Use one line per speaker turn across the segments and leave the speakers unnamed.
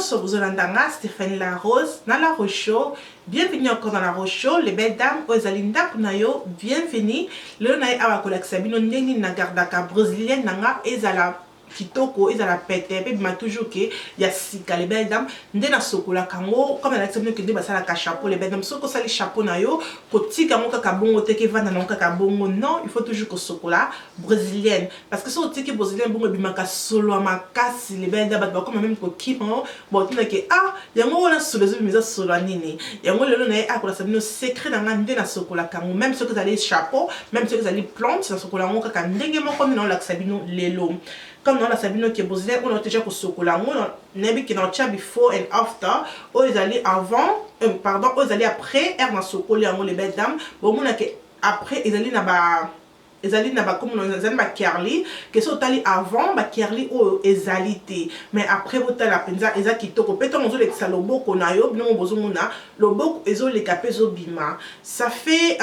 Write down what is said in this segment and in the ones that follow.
Nyonso bozolanda nga Stephanie La Rose na La Rose Show. Bienvenue encore dans La Rose Show, les belles dames oyo ezali ndako na yo. Bienvenue. Lelo na ye awa kolakisa bino ndenge nini na gardaka brésilienne na nga ezala kitoko, ezala pete pe bima toujours ke ya sika, les belles dames. Nde nasokolaka yango comme nalakisa bino ke nde basalaka chapeau, les belles dames. Soki osali chapeau na yo, kotika yango kaka bongo te, ke evanda nango kaka bongo, non, il faut toujours kosokola brésilienne, parce que soki otiki brésilienne bongo, ebimaka solo ya makasi, les belles dames. Bato bakoma même kokima ngo, baotunake: "Ah, yango wana solo ezobima, eza solo ya nini?" Yango lelo na ye akolakisa bino secret na nga nde nasokolaka yango, même soki ezali chapeau, même soki ezali plante, nasokola yango kaka ndenge moko nde naolakisa bino lelo. Comme naolakisa bino ke brésilienne oyo déjà kosokola yango, nayebi ke naotia before and after. Oyo ezali avant, pardon, oyo ezali après heure nasokoli yango, les belles dames. Bomona ke après ezali na bakomono, ezali na bacurly, ke so otali avant, bacurly oyo ezali te, mais après botala mpenza, eza kitoko. Mpe ntango ozolekisa loboko na yo, bino mo bozomona loboko ezoleka mpe ezobima. Ça fait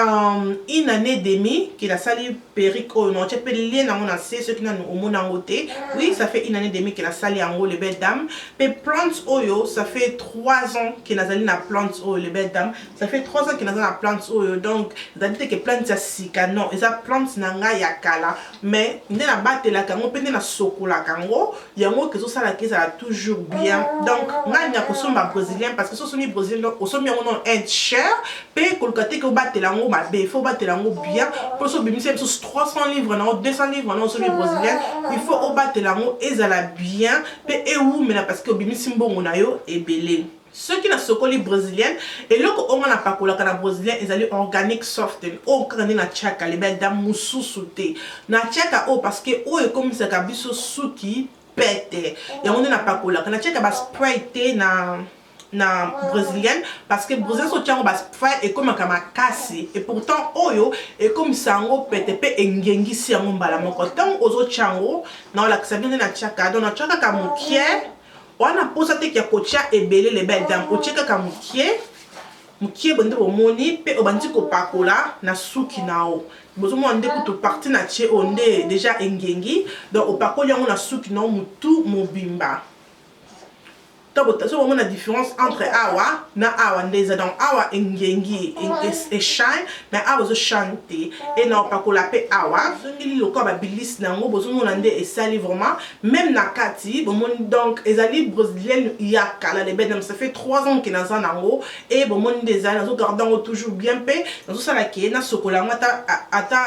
une année demi ke nasali perruque oyo. Naotia mpe lien nango na se soki nanu omona yango te. Oui, ça fait une année demi ke nasali yango, les belles dames. Mpe plante oyo, ça fait 3 ans ke nazali na plante oyo, les belles dames. Ça fait 3 ans ke naza na plante oyo. Donc ezali te ke plante ya sika, non, eza plante na ngai ya kala, mais nde nabatelaka yango mpe nde nasokolaka yango, yango ezosalaka ezala toujours bien. Donc ngai na kosomba brésilien, parce que so osombi brésilien, osombi yango non un cher, mpe koluka te ke obatela yango mabe, faut obatela yango bien. Mpo so obimisi mosusu 300 livres nango, 200 livres nango, osombi brésilien, il faut obatela yango ezala bien mpe ewumela, parce que obimisi mbongo na yo ebele. Soki nasokoli brésilienne, eloko oyo nga napakolaka na brésilien ezali Organic Soften. Oyo kaka nde natiaka, les belles dames, mosusu te. Natiaka oyo parce que oyo ekomisaka biso suki pete. Yango nde napakolaka. Natiaka baspray te na brésilienne, parce que brésilienne, so otiango baspray, ekomaka makasi. Et pourtant oyo ekomisa yango pete mpe engengisi yango mbala moko. Ntango ozotia yango, naolakisa bino nde natiaka. Donc natia kaka mokie wana, mposa teki ya kotia ebele, les belles dames. Otie kaka mokie mokie boye nde bomoni, mpe obandi kopakola na suki na yo. Bozomona nde kutu partie na tie oyo nde déjà engengi. Donc opakoli yango na suki na yo motu mobimba. So bomona différence entre awa na awa nde eza. Donc awa engengi, eshine, mais awa ezoshine te. E na opakola mpe awa, zongeli lokola babilise na yango. Bozomona nde esali vraiment, même na kati bomoni. Donc ezali brésilienne ya kala, les belles. Ça fait 3 ans ke naza nango e bomoni nde ezali, nazogarde yango toujours bien mpe nazosala ke nasokola yango ata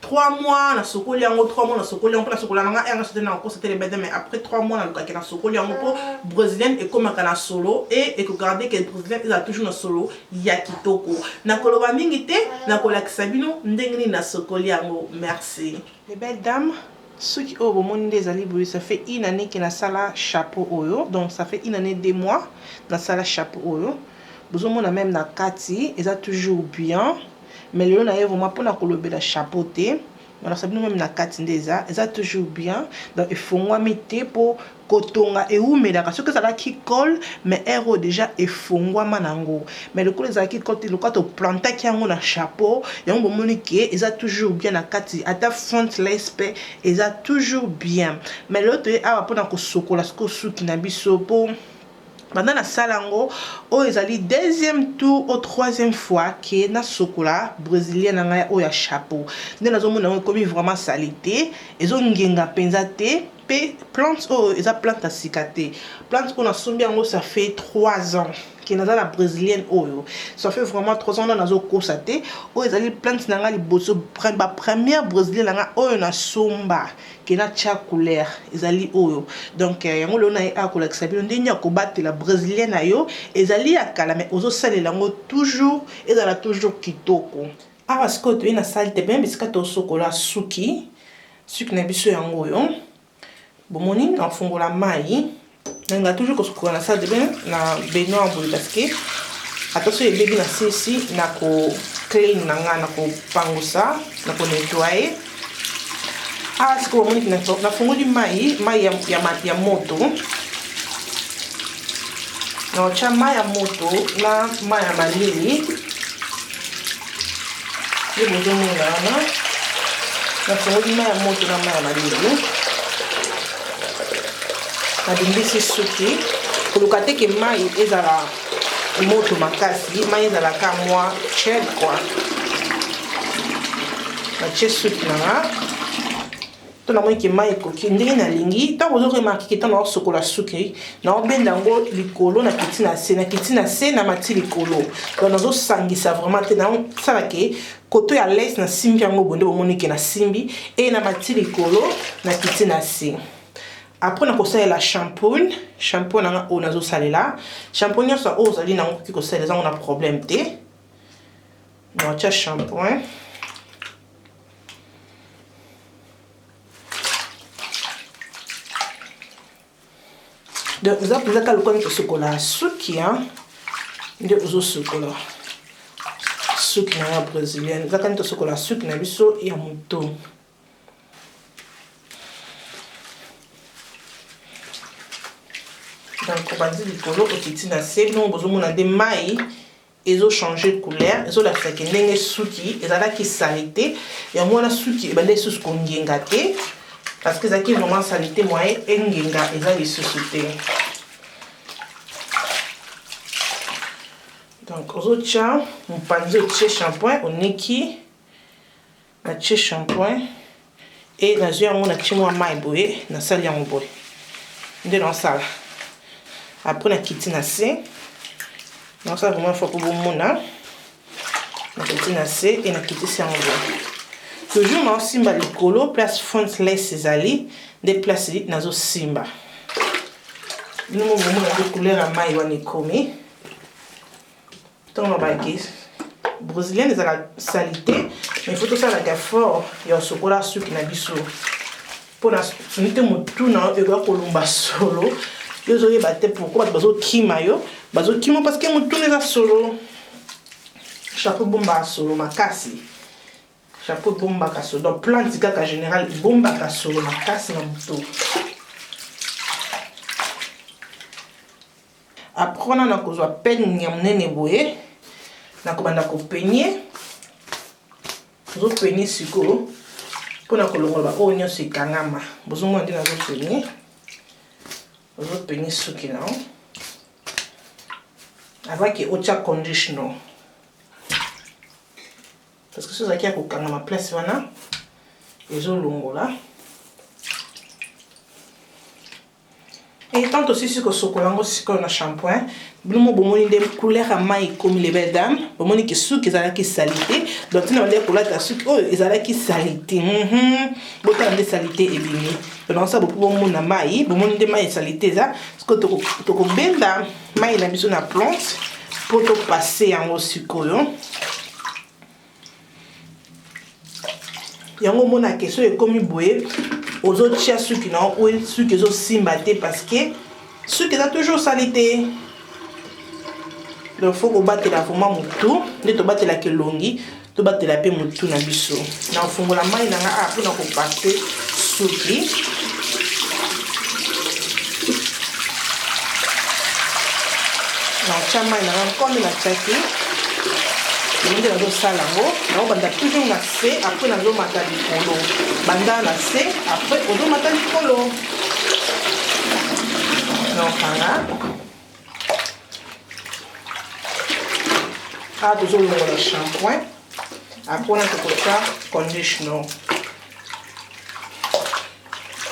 3 mois, nasokoli yango 3 mois, nasokoli yango mpo nasokola nanga ere nyonso te na kokosa te, les belles. Mais après 3 mois nalukaki nasokoli yango, mpo brésilienne ekomaka na solo e ekogarde ke brésilienne ezala toujours na solo ya kitoko. Nakoloba mingi te, nakolakisa bino ndenge nini nasokoli yango. Merci, les belles dames. Soki oyo bomoni nde ezali boye, ça fait une année ke nasala chapeau oyo. Donc ça fait une année 2 mois nasala chapeau oyo. Bozomona même na kati eza toujours bien. Mais lelo na ye vraiment mpona kolobela chapeau te, balakisa bino même na kati nde eza toujours bien. Donc efongwami te, mpo kotonga ewumelaka. Soki ezalaki colle, mais heure oyo déjà efongwama nango. Mais lokola ezalaki colle te, lokola toplantaki yango na chapeau, yango bomoni ke eza toujours bien na kati. Ata front lace mpe eza toujours bien. Mais lelo toye awa mpona kosokola sikoyo suki na biso, mpo banda nasala yango, oyo ezali deuxième tour au troisième fois ke nasokola brésilien na ngai oyo ya chapeau. Nde nazomona yango ekomi vraiment sale te, ezongenga mpenza te. Mpe plante oyo eza plante ya sika te. Plante oyo nasombi yango, ça fait 3 ans ke naza na brésilienne oyo. Ça fait vraiment 3 ans. Wana nazokosa te, oyo ezali plante na ngai liboso, bapremière brésilienne na ngai oyo nasomba ke natia couleur, ezali oyo. Donc yango lelo na ye akolakisa bino ndenge ya kobatela brésilienne na yo. Ezali ya kala, mais ozosalela yango toujours, ezala toujours kitoko. Awa sikoyo toye na salle de bain, bisika tosokola suki. Suki na biso yango oyo bomoni. Nafungola mai. Nalinga toujours kosukola na salle de bain na baignoire boye, parce que ata so ebebi na sesi, na koclean na nga, na kopangusa, na konettoyer. Awa sikoyo bomoni, nafungoli mai, mai ya moto. Naotya mai ya moto na mai ya malili nde bozomona wana. Nafungoli mai ya moto na mai ya malili, nabimbisi suki. Koluka te ke mai ezala moto makasi, mai ezalaka mwa tiède quoi. Natie suki na nga to namoni ke mai ekoki ndenge nalingi. Ntango ozo remarke ke ntango naosokola suki, naobenda yango likolo, nakiti na se, nakiti na se, namati likolo. Donc nazosangisa vraiment te, naosala ke koto ya lace nasimbi yango boye nde bomoni ke nasimbi e namati likolo, nakiti na se. Après nakosalela shampoing, shampoing na nga oyo nazosalela, shampoing nyonso oyo ozali nango okoki kosalela, eza ngo na problème te. Naotya shampoing. Donc eza mpenza kaka lokola neti osokola suki nde ozosukola suki na ya brésilienne, eza kaka neti osokola suki na biso ya moto. Donc obandi likolo, okiti na se, bino bozomona nde mai ezo changer couleur, ezolakisa ke ndenge suki ezalaki salite, yango wana suki ebandi lisusu kongenga te, parce que ezalaki vraiment salite, moyen engenga eza lisusu te. Donc ozotya mopanzi, otie shampoing, oniki, natie shampoing e nazwi yango, natie mwa mai boye, nasali yango boye nde naosala. Après nakiti na se, naosala vraiment fois po bomona, nakiti na se e nakitisi yango boye. Toujours naosimba likolo place front lace ezali, nde place nazosimba. Bino mo bomona nde couleur ya mai wana ekomi. Ntango nabaki brésilienne ezala salite, mais faut tosalaka effort ya kosokola suki na biso mpona soni te motu na yo ekoya kolumba solo, yo ozoyeba te pourquoi bato bazokima yo, bazokima parce que motu eza solo. Chapeau ebombaka solo makasi, chapeau ebombaka solo, donc plante kaka général ebombaka solo makasi na motu. Après wana nakozwa peigne ya monene boye, nakobanda kopeigner. Ozopeigner sikoyo mpona kolongola baoyo nyonso ekangama. Bozomona nde nazopeigner, ozopeigner suki na yo avant ke otya conditioner, parce que so ozalaki ya kokangama place wana ezolongola. Et tant tosisi kosokola yango sikoyo na shampoing, bino mo bomoni nde couleur ya mai ekomi. Les belles dames, bomoni ke suki ezalaki salite, donc ntina bandeki kolata suki oyo ezalaki salite. Botala nde salite ebimi. Donc nasala bopo bomona mai, bomoni nde mai esalite eza. Sikoyo tokobenda mai na biso na plante mpo topase yango sikoyo. Yango omonaka soki ekomi boye, ozotia suki na oyo suki ezosimba te, parce que suki eza toujours sali te. Donc faut kobatela vraiment motu nde tobatelaka elongi, tobatela mpe motu na biso. Na kofungola mai na nga awa mpona kopase suki. Naotya mai na nga nkombe natiaki nde nazosala yango, naobanda toujours na se, après nazomata likolo. Banda na se, après ozomata likolo. Naokanga awa, tozolongola shampoing, après wana tokotya conditioner.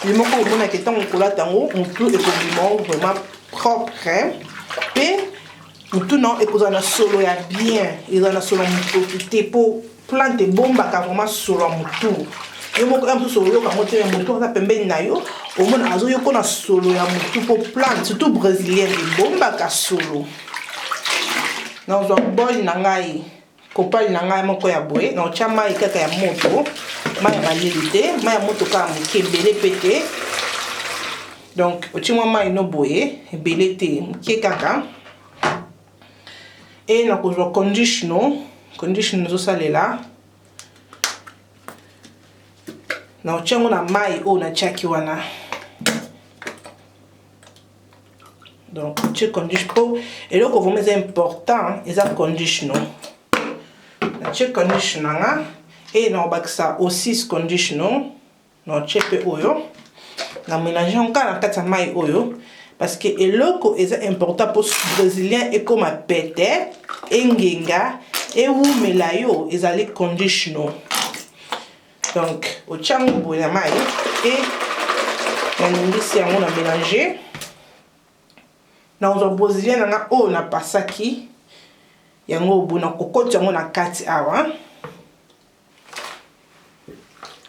Ye moko omonaka ntango okolata yango, motu ekobima vraiment propre, mpe motu na ekozala na solo ya bien, ezala na solo ya motoki te, mpo plante ebombaka vraiment solo ya motu. Yo moko ya mosusu oyoka yango te, me motu aza pembeni na yo, omona azoyoka na solo ya motu, mpo plante surtout brésilienne ebombaka solo. Nazwa bol na ngai, kopali na ngai moko ya boye, naotya mai kaka ya moto, mai ya malili te, mai ya moto kaka moke, ebele mpe te. Donc otie mwa mai no boye, ebele te, moke kaka. E nakozwa conditioner, conditioner nazosalela, naotia yango na mai oyo natiaki wana. Donc otie conditioner mpo eloko vraiment eza important eza conditioner. Natie conditioner na nga e nakobakisa aussi conditioner, naotie mpe oyo na mélange yango kaka na kati ya mai oyo. Parce que eloko eza important mpo brésilien ekoma pete, engenga, ewumela yo, ezali conditional. Donc otia yango boye na mai e naningisi yango na mélange. Nakozwa brésilien na nga oyo napasaki yango boye, nakokota yango na kati awa.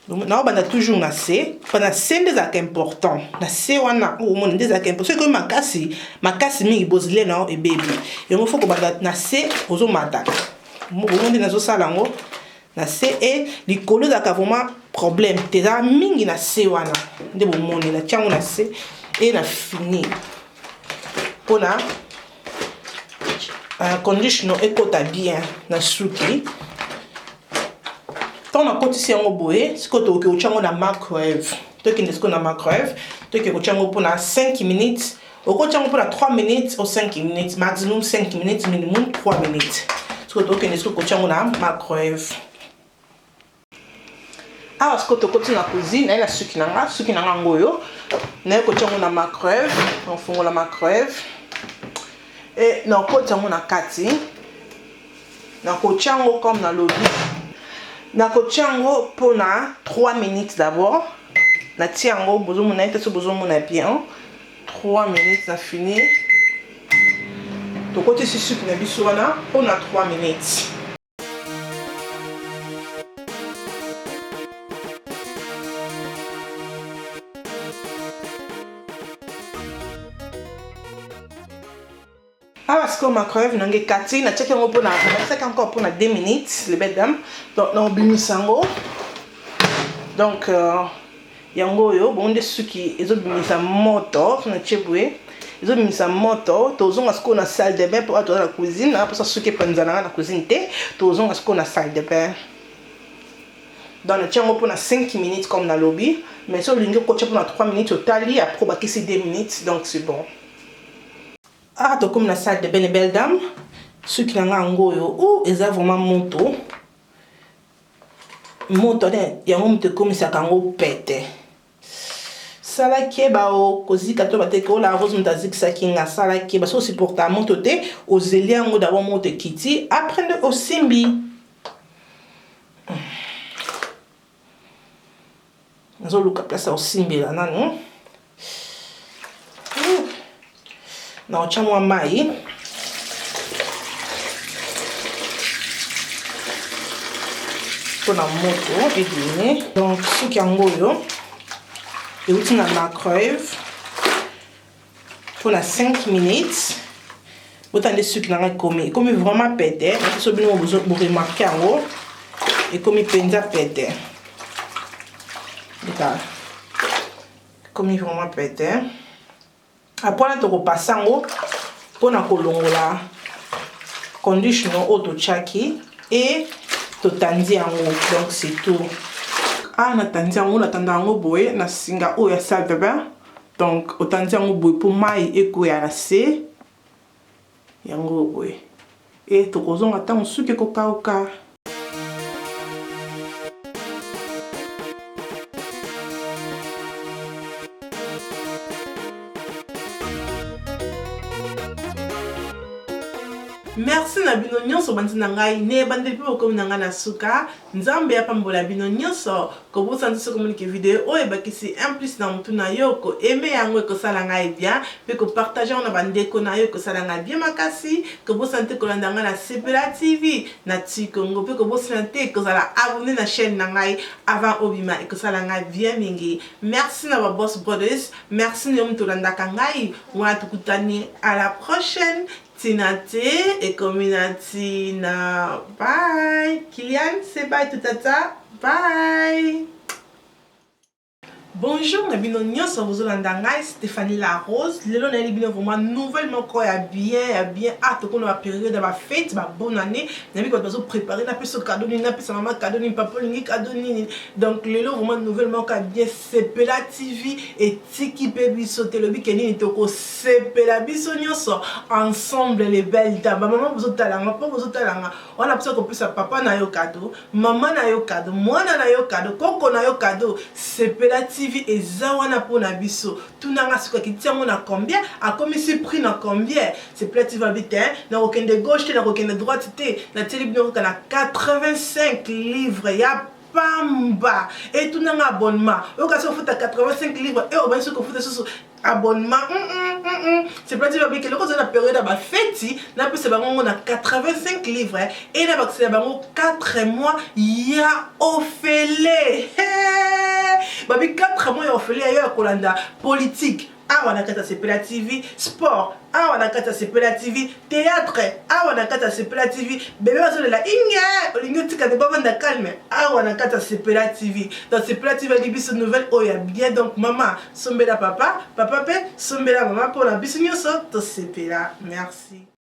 Naobanda toujours na se, mpo na se nde ezalaka important. Na se wana oyo omona nde ezalaka important. Soki ekomi makasi makasi mingi, brésilien na yo ebebi. Yango fo kobanda na se, ozomata bongo nde nazosala yango na se. E likolo ezalaka vraiment problème te, ezalaka mingi na se wana nde bomoni natia yango na se e na fini mpona conditioner ekota bien na suki. Ntango nakotisi yango boye, sikoyo tokoki kotia yango na microwave. Tokende sikoyo na microwave, tokoki kotia yango mpona 5 minutes. Okotia yango mpona 3 minutes ou 5 minutes, maximum 5 minutes, minimum 3 minutes. Sikoyo tokende sikoyo kotia yango na microwave. Awa sikoyo tokoti na cuisine, naye na suki na nga, suki na nga yango oyo, naye kotia yango na microwave. Nakofungola microwave e nakoti yango na kati. Nakotia yango comme nalobi, nakotia yango mpona 3 minutes d'abord. Natia yango, bozomona ye te, so bozomona bien, 3 minutes na fini. Tokotisi suki na biso wana mpona 3 minutes. Awa sikoyo microwave nange ekati, natiaki yango mpona, nabakisaki encore mpona 2 minutes, les belles dames. Donc naobimisa yango. Donc yango oyo bongo nde suki ezobimisa moto. So natie boye ezobimisa moto. Tozonga sikoyo na salle de bain, mpo awa toza na cuisine. Nanga mposa suki epanzana nga na cuisine te. Tozonga sikoyo na salle de bain. Donc natie yango mpona 5 minutes comme nalobi, mais so olingi okotia mpona 3 minutes, otali, après obakisi 2 minutes, donc c'est bon. Ah, tokomi na salle de bain, les belles dames. Suki na nga yango oyo, ou eza vraiment moto moto ne yango moto ekomisaka yango pete. Sala keba o kozika to bateke ola rose moto azikisaki nga. Sala keba, so osupporta moto te, ozeli yango d'abord moto ekiti, après nde osimbi. Nazoluka place ya kosimbela nanu. Na otya mwa mai mpona moto ebimi. Donc suki yango oyo euti na microwave mpona 5 minutes. Bota nde suki nanga ekomi vraiment pete. So bino boremarke yango, ekomi mpenza pete. Ekomi vraiment pete. Après wana tokopasa yango mpona kolongola conditioner oyo totiaki e totandi yango. Donc c'est tout. Ah, natandi yango, natanda yango boye na singa oyo ya salle de bain. Donc otandi yango boye mpo mai ekweya na se yango boye. E tokozonga ntango suki ekokauka. Merci na bino nyonso bandi na ngai ne ebandeli mpe bokomi na ngai na suka. Nzambe apambola bino nyonso. Kobosana te, soki omoni ke video oyo ebakisi un plus na motu na yo, ko aimer yango ekosala ngai bien, mpe kopartage yango na bandeko na yo ekosala ngai bien makasi. Kobosana te kolanda ngai na Sepela TV na Tikongo, mpe kobosana te kozala abonné na chaîne na ngai avant obima, ekosala ngai bien mingi. Merci na ba Boss Brothers, merci na yo moto olandaka ngai wana. Tokutani à la prochaine. Tina te ekomi na tina. Bye Kilian, say bye to tata. Bye. Bonjour na bino nyonso bozolanda ngai Stéphanie La Rose. Lelo nayeli bino vraiment nouvelle moko ya bien ya bien. Ah, tokona ba période ya ba fête, ba bonne année. Nayebi bato bazo préparer, napesa cadeau nini, napesa mama cadeau nini, papa olingi cadeau nini. Donc lelo vraiment nouvelle moko ya bien. Sepela TV etiki mpe biso te, elobi ke nini, tokosepela biso nyonso ensemble, les belles dames. Bamama bozotalanga, mpo bozotalanga wana, mposa kopesa papa na yo cadeau, mama na yo cadeau, mwana na yo cadeau, koko na yo cadeau. Sepela TV. TV eza wana mpo na biso. Tuna nga soki akiti yango na combien, akomisi prix na combien. Sepela TV alobi te, nakokende gauche te, nakokende droite te, natieli bino kaka na 85 livres ya pamba. Etuna nga abonnement, oyoka soki ofuta 85 livres e obandi soki ofuta susu abonnement. Sepela TV alobi ke loko ozali na periode ya bafeti, napesa bango ngo na 85 livres e nabakisela bango 4 mois ya ofele. Babi 4 mois ya ofele ya yo ya kolanda politique awa na kati ya Sepela TV, sport awa na kati ya Sepela TV, théâtre awa na kati ya Sepela TV, bebe bazolela inge olingi otika bebe bavanda calme awa na kati ya Sepela TV. Donc Sepela TV ali biso nouvelle oyo ya bien. Donc mama sombela papa, papa pe sombela mama, mpona biso nyonso tosepela. Merci.